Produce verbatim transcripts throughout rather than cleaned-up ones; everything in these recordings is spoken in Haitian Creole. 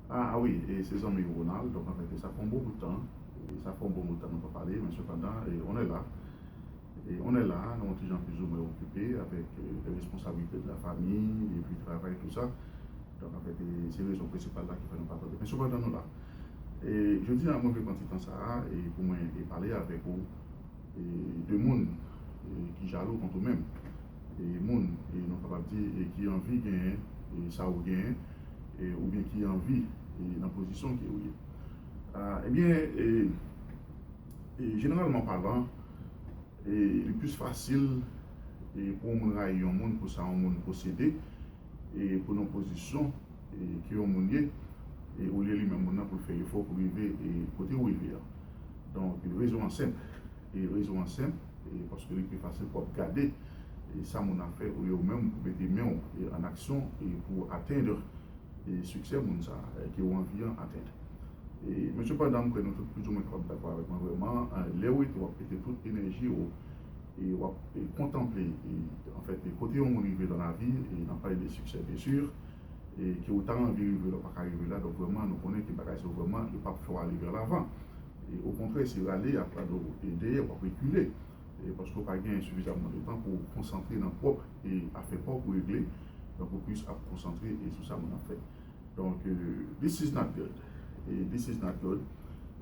Ah, ah wi, e se zanmi Ronald, donk anfèt, sa fè yon bon bout tan, e sa fè yon bon bout tan nou pa pale, men sepandan, e on est là. E on est là, nou yon ti jan plizoumwen okipe avèk e, les responsabilités de la famille, epi travay, tou sa. Donk anfèt, e se rezon prensipal la ki fè nou pa tande. Men sepandan nou la. E jodi a, mwen vle pran ti tan sa a e pou mwen e pale avèk ou e de moun e ki jalou kont ou menm. E moun, e nou kapab di, e ki anvi genyen e sa ou genyen, e oubyen ki anvi e nan pozisyon ke ou ye. Ah, ebyen, e, e jeneralman palan, e li plis fasil e pou yon moun rayi yon moun pou sa yon moun posede, e pou nan pozisyon e ke yon moun ye, e olye li menm moun nan pou l fè efò pou rive e kote ou rive a. Donk, rezon an senp. E rezon an senp, e paske li pi fasil pou w ap gade e sa moun nan fè olye ou menm pou mete men w e an aksyon e pou atenn e siksè moun sa a, e ke w anvi an atenn. E, men sepandan, m kwè nou tout plizoumwen kapab dakò avèk mwen vrèman, e, lè w rete w ap mete tout enèji w e w ap e, kontanple, e, anfèt, e, kote yon moun rive nan lavi, e n ap pale de siksè, byen si, e ke ou ta anvi rive la, ou pa ka rive la, donk vrèman, nou konnen ke bagay sa yo vrèman, yo p ap fè w ale vè lavan. E okontrè, se rale y ap rale w e dèyè, w ap rekile. E paske w pa gen sifizamman de tan pou w konsantre nan pwòp e afè pa w pou regle, donk ou plis ap konsantre e sou sa moun ap fè. Donk, e, this is not good. E this is not good.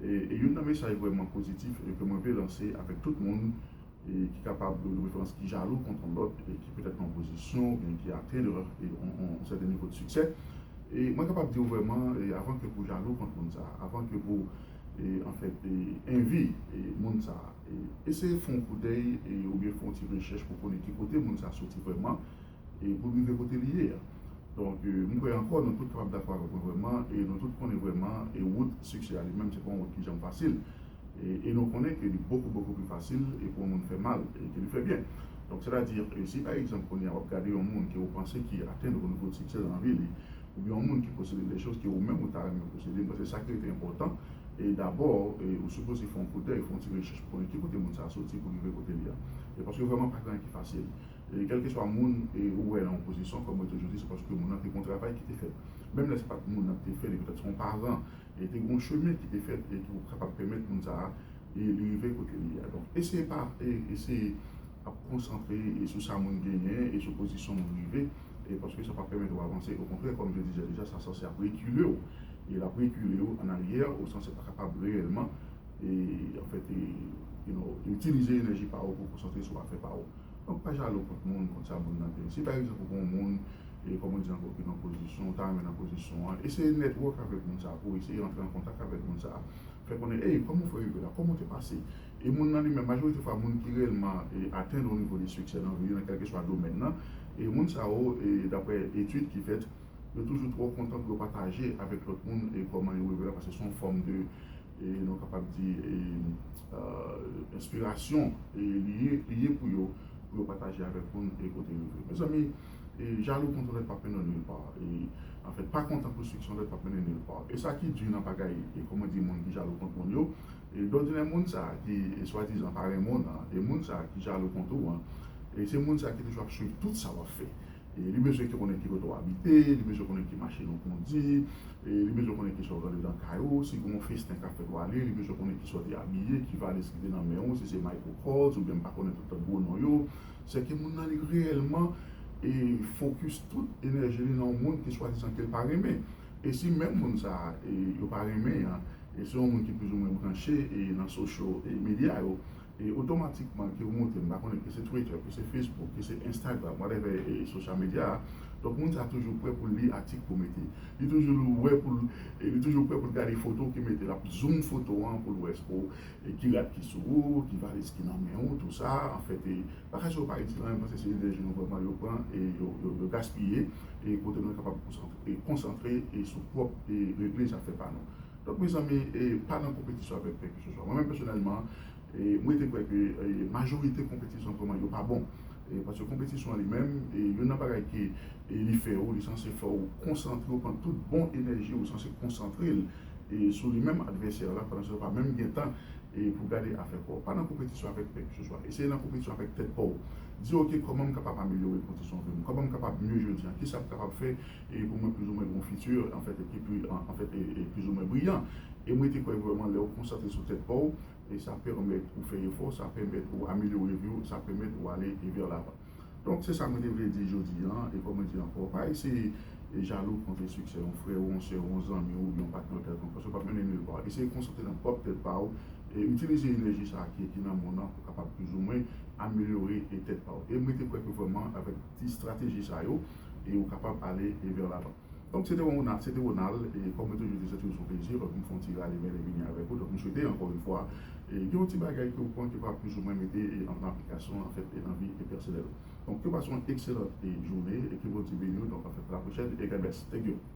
E, e youn nan mesaj vrèman pozitif e ke mwen vle lanse avèk tout moun e ki kapab, de preferans, ki jalou kont yon lòt e ki petèt nan pozisyon oubyen ki atenn e yon, yon, yon sèten nivo de siksè. E mwen kapab di w vrèman, e avan ke pou jalou kont moun sa a, avan ke pou, e anfèt, e envi e moun sa a, e eseye fè yon koudèy e oubyen fè yon ti rechèch pou konnen ki kote moun sa a soti vrèman, e pou l rive kote li ye a. Donk, e, m kwè ankò, nou tout kapab dakò avèk mwen vrèman, e nou tout konnen vrèman, e wout siksè a li menm, se pa yon wout ki janm fasil. E, e nou konnen ke li bokou, bokou pi fasil, e pou yon moun fè mal, e ke li fè byen. Donk, sètadi, e si pa egzanp, kounye a w ap gade yon moun ke ou panse ki atenn yon nivo de siksè nan vi li, oubyen yon moun ki posede de choz ke ou menm ou ta renmen posede, m panse sa ki rete enpòtan, e dabò, e ou sipoze fè yon koudèy, fè yon ti rechèch pou konnen ki kote moun sa a soti pou rive kote li a. E paske vrèman pa gen anyen ki fasil. E kèlkeswa moun e ou wè nan yon pozisyon, kòm mwen toujou di, se paske moun nan te gen yon travay ki te fèt. Menm lè se pa t moun nan ki te fè l, petèt se yon paran, e te gen yon chemen ki te fèt e ki kapab pèmèt moun sa a e li rive kote li ye a. Donk, eseye pa, e, eseye ap konsantre e sou sa moun genyen e sou pozisyon moun rive, e paske sa p ap pèmèt ou avanse. Okontrè, comme je disais déjà, sa sanse ap rekile w. E l ap rekile w an aryè, ou sanse pa kapab reyèlman e, anfèt, e, you know, itilize enèji pa w pou konsantre sou afè pa w. Donk, pa jalou kont moun, kont sa moun nan genyen. Si, pa egzanp, ou gen yon moun, e, kòm ou di ankò, ki nan pozisyon, ou ta renmen nan pozisyon an, eseye network avèk moun sa a, pou eseye rantre an kontak avèk moun sa a. Fè konnen, ey, kòman w fè rive la? Kòman w te pase? E moun nan li menm, majorite fwa, moun ki reyèlman e, atenn yon nivo de siksè nan vi yo, nan kèlkeswa domèn nan, e moun sa yo, e, daprè etid ki fèt, yo toujou twò kontan pou yo pataje avèk lòt moun e kòman yo rive la, paske se yon fòm de, e, nou kapab di, e, euh, enspirasyon, e li ye, li ye pou yo, pou yo pataje avèk moun e kote yo rive. Mezanmi, e, jalou kont yon lòt p ap mennen w nil pa. E, anfèt, pa kontan pou siksè yon lòt p ap mennen w nil pa. E sa ki di nan bagay, e kòman di moun ki jalou kont moun yo, e dòdinè moun sa a ki, e swadizan pa renmen w nan, e moun sa a ki jalou kont ou an, e se moun sa a ki toujou ap swiv tout sa w ap fè. E li bezwen ki konnen ki kote w abite, li bezwen konnen ki machin ou kondi, e li bezwen konnen kisa w gen anndan kay ou, si gen yon festen k ap fèt w ale, li bezwen konnen kisa w te abiye, ki valiz ki te nan men w, si se Michael Kors oubyen m pa konnen tout lòt gwo non yo. Sèke moun nan li reyèlman e fokis tout enèji li nan yon moun ki swadizan ke l pa renmen. E si menm moun sa a, e yo pa renmen an, e se yon moun ki plizoumwen branche e nan social e medya yo, e otomatikman ke ou monte, m pa konnen ke se Twitter, ke se Facebook, ke se Instagram, whatever, e social media a. Donk, moun sa a toujou prè pou l li atik pou mete. Li toujou wè pou l, e li toujou prè pou l gade foto ki mete. L ap zoom foto an pou l wè èske w, e ki rad ki sou ou, ki valiz ki nan men w, tou sa. Anfèt, e bagay sa yo pa itil anyen, m panse se enèji nou vrèman yo pran, e yo, yo, yo gaspiye, e kote nou kapab konsantre, e konsantre, e sou pwòp, e regle zafè pa nou. Donk, mezanmi, e pa nan konpetisyon avèk kèlkeswa. Mwen menm, pèsonèlman, e mwen te kwè ke, e, majorite konpetisyon vrèman yo pa bon. E paske konpetisyon an li menm, e youn nan bagay ke, e li fè ou, li sanse fè ou konsantre ou, pran tout bon enèji ou sanse konsantre l, e sou li menm advèsè la, pandan se ou pa menm gen tan, e pou gade afè pa w. Pa nan konpetisyon avèk kèlkeswa. Eseye nan konpetisyon avèk tèt pa w. Di, oke, kòman m kapab amelyore kondisyon vi m? Kòman m kapab mye jodi a? Kisa m kapab fè, e pou mwen plizoumwen gen fiti, anfèt, e ki pli, an, anfèt, e, e plizoumwen briyan. E mwen te kwè vrèman lè ou konsantre sou tèt pa w, e sa pèmèt ou fè efò, sa pèmèt ou amelyore vi w, sa pèmèt ou ale e vè lavan. Donk, se sa mwen te vle di jodi a, e kòm mwen di ankò, pa eseye e jalou kontre siksè yon frè ou, yon sè ou, yon zanmi ou, yon patnè kèlkonk, paske w p ap mennen nil pa. Eseye konsantre nan pwòp tèt pa w, e itilize enèji sa a ki, ki nan men w nan pou kapab plizoumwen amelyore e tèt pa w. E mwen te kwè ke vrèman, avèk ti estrateji sa yo, e ou kapab ale e vè lavan. Donk, se te Ronald, se te Ronald, e kòm mwen toujou di, se toujou yon plezi, lòt m fè yon ti rale men e vini avèk ou. Donk, m swete, ankò yon fwa, e gen yon ti bagay ke w pran ke w va plizoumwen mete e an aplikasyon, anfèt, e nan vi e pèsonèl ou. Donk, ke w pase yon ekselan e jounen, e ke Bondye beni w. Donk, anfèt, a la pwochèn, e God bless. Thank you.